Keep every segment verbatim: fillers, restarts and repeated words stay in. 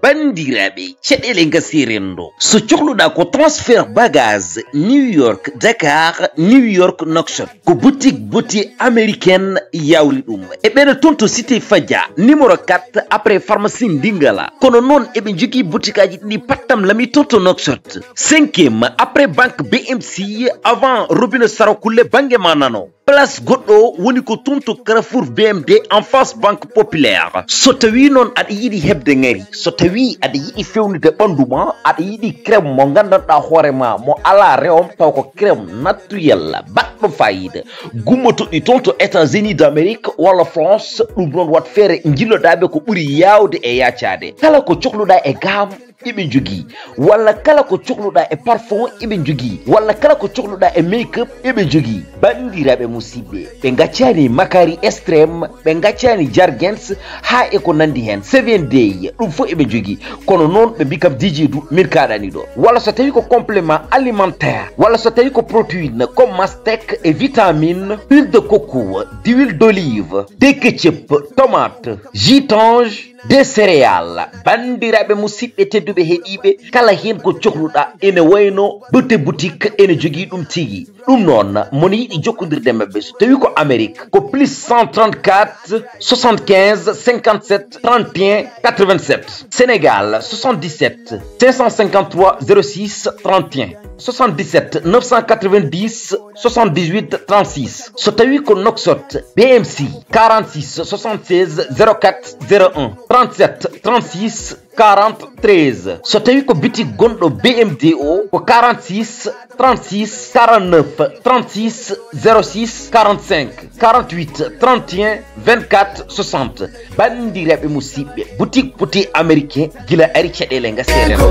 Banndiraaɓe, caɗeele ngasi renndo. So cohluɗaa ko transfert bagage New York, Dakar, New York, Nouakchott, ko boutique beauté américaine yawri ɗum. E ɓeɗo toon to Cité Fadia, numéro quatre, après pharmacie Ndingala. Kono noon eɓe njogii boutique aji ɗiɗi pattam lami toon to Nouakchott. Cinquième, après banque B M C, avant robinet Sarakulle bannge ma nano. Place goɗɗo woni ko toon to carrefour B M D en face Banque Populaire. So tawi noon aɗa yiɗi heɓde ŋari, so tawi aɗa yiɗi fewnude ɓanndu ma, aɗa yiɗi crème mo nganndanɗaa hoore ma, mo alaa rewam, taw ko crème naturel, baɗɗo fayida, gummotoɗi toon to États-Unis d'Amérique walla France, ɗum noon wat feere njilloɗaa ɓe ko ɓuri yaawde e yaacaade. Kala ko cohluɗaa e gamme, eɓe njogii, walla kala ko cohluɗaa e parfum, eɓe njogii, walla kala ko cohluɗaa e make-up, eɓe njogii. Banndiraaɓe musidɓe, ɓe ngaccaani Makari Extrême, ɓe ngaccaani Jergens, haa e ko nanndi heen, Seven Day, ɗum fof eɓe njogii. Kono noon ɓe mbii kam, D J du, min kaaɗani ɗo. Walla so tawi ko complément alimentaire, walla so tawi ko protéine, comme mastek e vitamine, huile de coco, d'huile d'olive, de ketchup, tomate, jus tange, des céréales. Banndiraaɓe musidɓe tedduɓe heɗiiɓe, kala heen ko cohluɗaa ene wayno Beauté Boutique ene jogii ɗum tigi. Ɗum noon, mon yiɗi jokkondirde maɓɓe, so tawi ko Amérique, ko plus cent trente-quatre, soixante-quinze, cinquante-sept, trente et un, quatre-vingt-sept. Sénégal, soixante-dix-sept, cinq cent cinquante-trois, zéro six, trente et un. Soixante-dix-sept, neuf cent quatre-vingt-dix, soixante-dix-huit, trente-six. So tawi ko Nouakchott, B M C, quarante-six, soixante-seize, zéro quatre, zéro un, trente-sept, trente-six, quarante, treize. So tawi ko bitik gonɗo B M D o, ko quarante-six, trente-six, quarante-neuf, trente-six, zéro six, quarante-cinq, quarante-huit, trente et un, vingt-quatre, soixante. Banndiraaɓe musidɓe, boutique Beauté Américain, gila ari caɗeele ngasi renndo.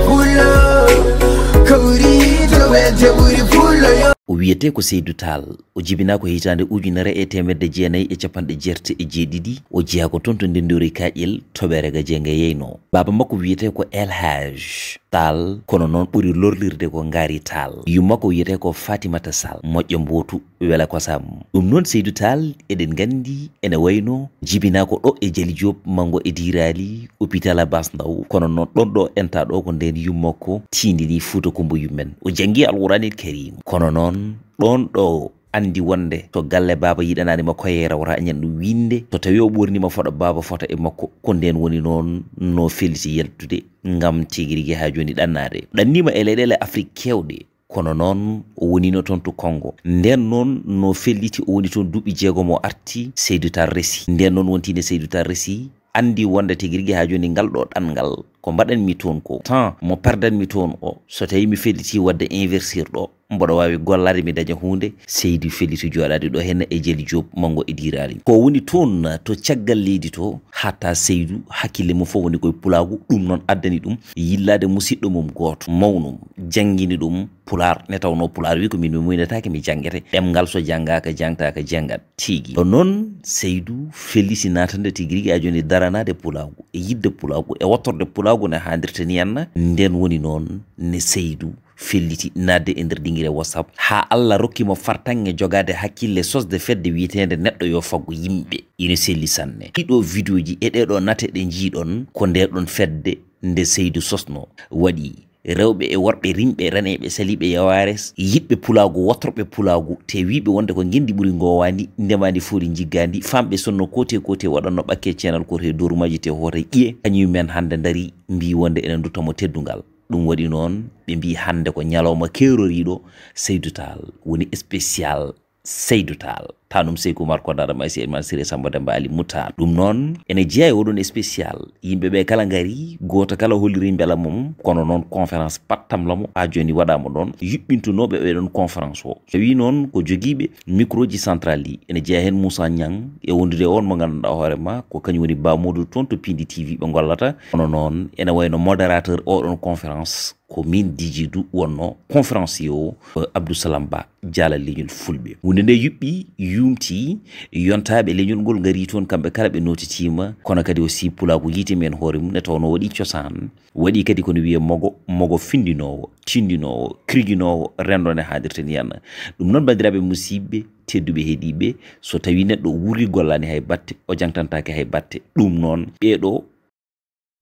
O wiyetee ko Seydou Tall. O jibinaa ko hitaande ujunere e teemedde jeenayi e capanɗe jeetati e jeeɗiɗi. O jeyaa ko toon to Ndenndori Kaaƴel, toɓeere ga jeynge yeynoo. Baaba makko wiyetee ko El Hadj Tall, kono noon ɓuri lorlirde ko Ngaari Tall. Yumma ko wiyetee ko Fatimata Sall, moƴƴo mbootu, wela kosam. Ɗum noon, Seydou Tall, eɗen nganndi, ene wayno jibinaa ko ɗo e Jali Diop, Manngo e Diiraali, hôpital Abass Ndao, kono noon ɗoon ɗo enta ɗo ko ndeen yumma ko tiindini Fuuta Kumba yummen. O janngi Alquraanil Kariim, kono noon ɗoon ɗo anndi wonde to galle baaba yiɗanaani ma koye rawra ñan ɗum winnde, so tawi o ɓoornima fota baaba fota e makko, ko ndeen woni noon no felliti yaltude, ngam tigi rigi haa jooni ɗannaade. Ɗannima e leyɗeele Afrik keewɗe, kono noon o wonino toon to Congo. Ndeen noon no felliti o woni toon duuɓi jeegom o arti, Seydou Tall resi. Ndeen noon wonti nde Seydou Tall resi, anndi wonde tigi rigi haa jooni ngal ɗo ɗanngal ko mbaɗanmi toon ko, temps mo perdanmi toon o, so tawi mi felliti waɗde investir ɗo, mboɗo waawi gollaade mi daña huunde. Seydou felliti jooɗaade ɗo heen e Jali Diop, Manngo e Diiraali. Ko woni toon to caggal leydi to, hatta Seydou hakkille mum fof woni koye pulaagu, ɗum noon addani ɗum yillaade musiɗɗo mum gooto, mawnum, janngini ɗum pulaar, nde tawnoo pulaar wi ko min mi muynetaake, mi janngete. Ɗemngal so janngaaka, jangtaaka, janngat tigi. Ɗo noon, Seydou felliti naatande tigi rigi haa jooni daranaade pulaagu, e yiɗde pulaagu, e wattorde pulaagu ne haadirta ni henna. Ndeen woni noon ne Seydou felliti naatde e nder dingire WhatsApp, haa Allah rokki mo fartaŋŋe jogaade hakkille sosde fedde wiyeteende Neɗɗo Yo Faggu Yimɓe. Ina selli sanne. Ɗiɗo vidéoji e ɗeɗo nate ɗe njiiɗon, ko nde ɗon fedde nde Seydou sosno, waɗi rewɓe e worɓe rimɓe, raneeɓe, saliiɓe, yawaare, yiɗɓe pulaagu, waɗtorɓe pulaagu, te wiiɓe wonde ko ngenndi ɓuri ngoowaandi, ndemaandi, foori njiggaandi, faamɓe sonno koote koote waɗanno ɓakke ceenal koto e doorumaji te hoota ƴiye, kañum men hannde ndarii, mbii wonde ene ndutta mo teddungal. Ɗum waɗi noon, ɓe mbii hannde ko ñalawma keeroriiɗo, Seydou Tall woni spécial Seydou Tall, tanum Seyku Umar Kodara Maysi Elman Siré Samba Demba Ali Moutar. Ɗum noon, ene jeyaa e oɗon spécial. Yimɓe ɓe kala ngari, gooto kala holliri mbela mum, kono noon conférence pattam lamo haa jooni waɗaama ɗoon, yuɓɓintunooɓe ɓe ɗoon conférence o. So tawi noon ko jogiiɓe microji central ɗi, ene jeyaa heen Moussa Niang, e wondude e on mo ngannduɗaa hoore ma, ko kañum woni Ba Modou toon to Pindi T V ɓe ngollata. Kono noon, ene wayno modérateur oɗon conférence, ko min D J du wonno conférencier o, eh, Abdou Salam Ba, jaala leñol fulɓe. Hunde nde yuɓɓi, yuumti, yontaaɓe leñol ngol ngari toon, kamɓe kala ɓe nootitiima, kono kadi aussi pulaagu yiiti men hoore mum, nde tawnoo waɗi cosaan, waɗi kadi kono wiyee mogo, mogo findinoowo, tindinoowo, kirjinoowo, renndo ne haadirta ni henna. Ɗum noon, banndiraaɓe musidɓe, Tedduɓe heɗiiɓe, so tawii neɗɗo wuuri gollaani hay batte, o jaŋtantaake hay batte. Ɗum noon, ɓee ɗoo.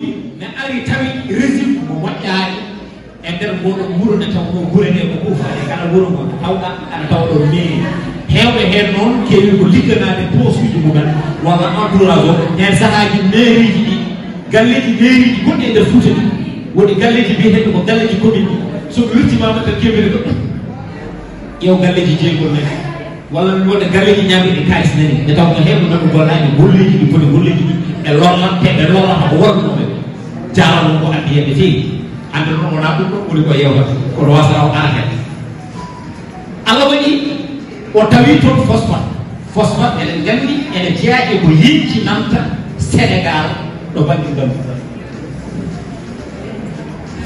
Mi ari tawi régime mo moƴƴaani e nder ngoo ɗoo wuro nde tawnoo gure ɗee ko ɓuufaade kala wuro ngo tawɗaa aɗa tawa ɗo mairie. Heewɓe heen noon keewi ko ligganaaɓe posuuji mumen walla entourage o. Heen sahaaji mairieji ɗi, galleeji mairieji gonɗi e nder Fuuta ɗi, woni galleeji biyeteeɗi ko galleeji commune ɗi. So mi wirtimaama tan kewiri ɗo, ƴeew galleeji jeegol men. Walla mi wonde galleeji ñaamirɗi kaalis nani, nde tawnoo heen ko nanɗo gollaaji golleeji ɗi poti golleeji ɗi e lorlan, te ɓe lorlata ko worɓe mumen. Jaarama ko addi heen ɓe feewi. Hannde noon wonaa ɗum ɗo woni ko yewtata, kono wasata o ara heen. Allah waɗi o tawi toon phosphate. Phosphate eɗen nganndi ene jeyaa e ko yeñcinanta Sénégal ɗo bannge nganndi.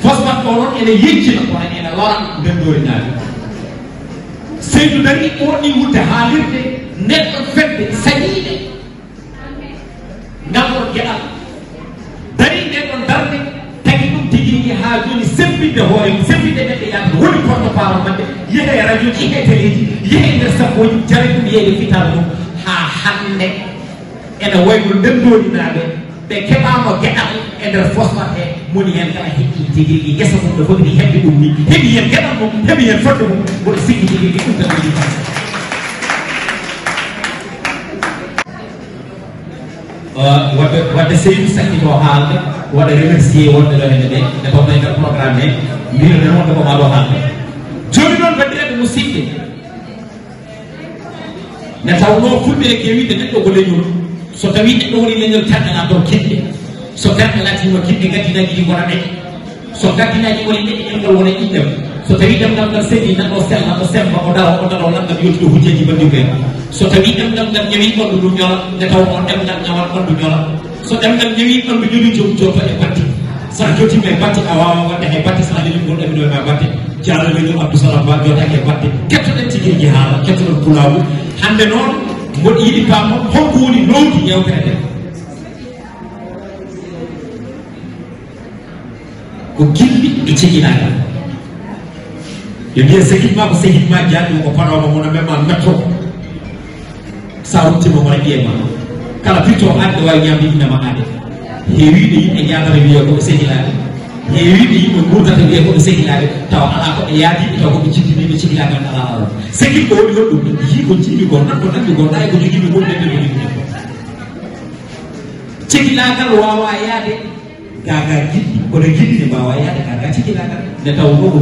Phosphate o noon ene yeñcina kono ene lora ndenndoori naɓe. Seydou darii ɓooɗi wudde haalirde nden ɗon fedde saɗiiɗe ngal ɗon geɗal. Darii nden ɗon darnde, tagi ɗum tigi rigi haa jooni sembinde hoore mum, sembinde neɗɗo yahata woni porte parole maɓɓe, yehe e radio ji, yehe e téléji, yehe e nder sakkooji, jare ɗum yeeyde fitaal mum haa hannde. Ene wayno ndenndorinaaɓe ɓe keɓaama geɗal e nder phosphate he, moni heen kala heɓii tigi rigi ngesa mum no foti ni heɓde ɗum ni, heɓi heen geɗal mum, heɓi heen fodde mum, mboɗo sikki tigi rigi ɗum tan woni tan. Wadde wadde Seydou sakkito haalde, waɗa remercier wonɓe ɗo henne ɓe, ɓe tawno e nder programme he, mbirden wonde ko maa ɗo haalde. Jooni noon, banndiraaɓe musidɓe, nde tawnoo fulɓe e kewiiɓe neɗɗo ko leñol. So tawii neɗɗo woni leñol, terɗe na toon kiɗɗe. So terɗe laatiima kiɗɗe, gaddinaaji ɗi ngona ɗeƴe. So gaddinaaji ngoni ɗeƴe, ɗemngal wona ƴiƴƴam. So tawii ɗemngal ngal selli, neɗɗo o sella, o semmba, o daro, o daro, lanndam yonti ɗo hujjeeji mbanndi ko en. So tawii ɗemngal ngal ñawii ɓanndu ndu ñola, nde tawnoo ɗemngal ñawat ɓanndu ñola. So ɗemngal ñawii ɓanndu ñoli joom jooto e batte. So a jootiima e batte, a waawaa waɗde hay batte so a leñol ngol ɗaminoo e ma batte. Jaaraama leñol Abdou Salam Ba, jootaake e batte. Kettoɗen tigi rigi haala, kettoɗen pulaagu. Hannde noon, mboɗo yiɗi paamon holko woni loowdi yeewtere nde. Ko gilli e cegilaagal. Ɓe mbiya sehil ma ko sehil ma, jaaɗo ko paɗooma mo no mema metro. Sa ruttima wona ɓiye ma. Kala pitto aade, ɗo wawi ñamde innama aade. Heewiiɓe yimɓe jaadata wiye ko ɓe sehilaaɓe. Heewiiɓe yimɓe guurdata wiye ko ɓe sehilaaɓe. Tawa alaa ko ɓe yaadiiɓe, tawa ko ɓe jiddiniiɓe, sehilaagal alaa laawol. Sehil ko woni honɗum? Yii ko jiimi ko, nan ko nanmi ko, ɗaay ko jogiimi ko, ɓe ɓe jogiimi ko. Cehilaagal waawaa yaade. Gaa gaa giɗɗi, kono giɗɗi ne mbaawa yahde gaa gaa cehilaagal. Nde tawnoo ko,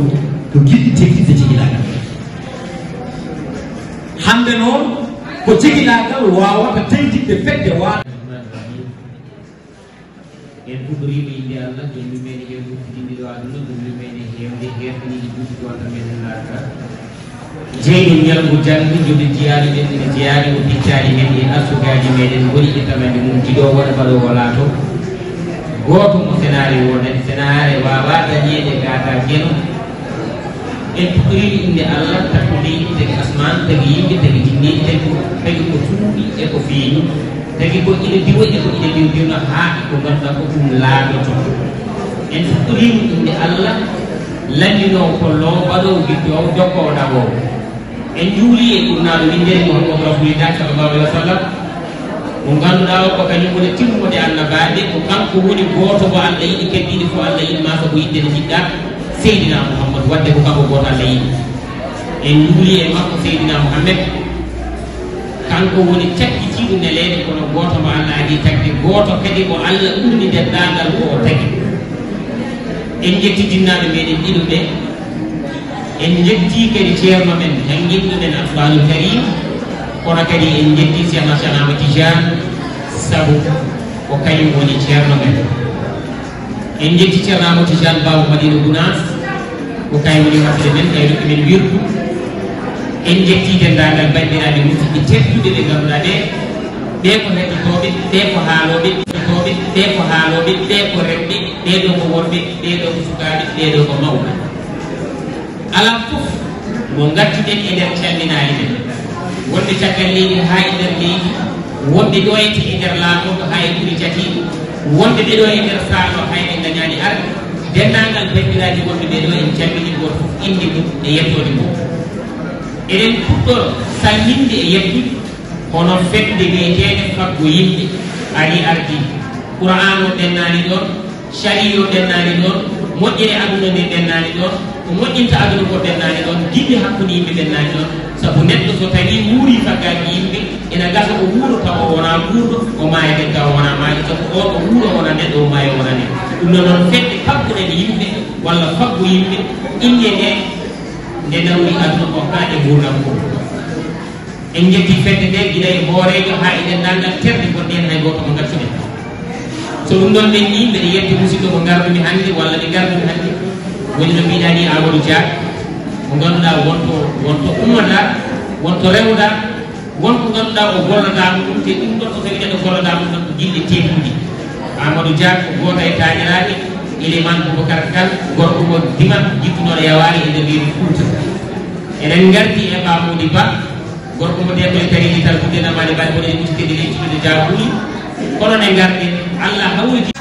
ko giɗɗi teddinde cehilaagal. Hannde noon, ko cehilaagal waawata teddinde fedde waalo. En puɗɗoriima innde Allah, jom yurmeende heewde, udditinde ɗo aduna, jom yurmeende heewde, heertaniiɗi duuɓi gonta meɗen laakara. Jeyɗen ñalngu jannde, joɓe jiyaani ɗen, ene jeyaani o pittaani men e arsukaaji meɗen ngoni e tamande mum, jiɗo waɗa baɗo o laato. Gooto mo senaare woodani, senaare waawaa dañeede gaataa geno. En puɗɗoriima innde Allah, takko leydi, tagi asmaan, tagi yimɓe, tagi jinneeji, tagi ko, tagi ko suuɗi e ko feeñi. Tagi ko ina diwa e ko ina diwdiwna haa ko ngannduɗaa ko ɗum laaɓoto. En puɗɗoriima innde Allah, lanndinoowo, kolloowo, baɗoowo, gittoowo, jokkoowo, ɗaɓoowo. En njuulii e ɓurnaaɗo winndere Muhammadu Rasuulillaahi sallallaahu aleyhi wa sallam, mo ngannduɗaa o ko kañum woni timmude annabaaɓe, ko kanko woni gooto mo Allah yiɗi, keddiiɗi fof Allah yiɗi maa sabu yiɗde nde njiɗɗaa, Seydina Muhammadu, waɗde ko kanko gooto Allah yiɗi. En njuulii e makko Seydina Muhammad. Kanko woni cakkitiiɗo neleeɗe, kono gooto mo Allah adii tagde, gooto kadi mo Allah ɓurni denndaangal ko o tagi. En njetti jinnaaɓe meɗen ɗiɗo ɓe, en njetti kadi ceerno men, jannginɗo men Alquraanul Kariim, kono kadi en njetti Seex Ahmad Tijaan, sabu ko kañum woni ceerno men. En njetti Ceerno Amadou Tidiane Baba Madina Gounass, ko kay woni waɗde men, kay rokki men wirdu. En njetti denndaangal banndiraaɓe musidɓe tedduɓe ɓe ngannduɗaa ɓe, ɓe ko heɗotooɓe, ɓe ko haalooɓe, heɗotooɓe, ɓe ko haalooɓe, ɓe ko rewɓe, ɓee ɗoo ko worɓe, ɓee ɗoo ko sukaaɓe, ɓee ɗoo ko mawɓe. Alaa fof mo ngattuɗen e nder calminaali men, wonɓe caggal leydi haa e nder leydi, wonɓe ɗo e, e nder laamu ndu haa e ɓuri jatiiɗo, wonɓe ɓe ɗo e nder saal o haa ɓe ngañaani arde. Denndaangal banndiraaɓe wonɓe ɓe ɗo, en calminii gooto fof innde mum e yettoode mum. Eɗen puɗɗoro salminde e yettude hono fedde wiyeteende faggo yimɓe, ari ardi. Qur'aan o ɓennaani ɗoon, shari'a o ɓennaani ɗoon, moƴƴere aduna nde ɓennaani ɗoon, ko moƴƴinta aduna ko ɓennaani ɗoon, diɗɗe hakkunde yimɓe ɓennaani ɗoon. Sabu neɗɗo so tawii wuurii faggaaki yimɓe, ena gasa o wuuro tawa o wonaa guurɗo, o maaya kadi tawa o wonaa maayɗo, sabu o, o wuuro o wonaa neɗɗo, o maaya o wonaa neɗɗo. Ɗum noon, noon fedde fagguɗen yimɓe walla faggo yimɓe, innde nde, nde nawri aduna o kala e nguurndam o. En njetti fedde nde gila e hooreejo haa e denndaangal terɗe gonɗe heen, hay gooto mo ngaccuɗen. So ɗum ɗoon ɓenni, mbeɗa yetti musidɗo mo ngarɗumi hannde walla ɓe ngarɗumi hannde, woni no mbiɗaa ni Amadou Diack, mo ngannduɗaa wonto, wonto ummataa, wonto rewdaa, won ko ngannduɗaa o gollodaama ɗum, te ɗum ɗoon o tawi neɗɗo gollodaama ɗum tan ko gilɗi teeŋtuɗi. Amadou Diack ko gooto e taaniraaɓe Elimane Boubacar Kane, gorko mo diman jikkunooɗo yawaari e nder leydi Fuuta. Eɗen ngarti e Ba Mody Ba, gorko mo debbo e tawi dital Fuuta Naamaade Bari, kono e musidɓe leydi Fuuta Jaabuuli. Kono ne ngarɗen, Allah hawriti.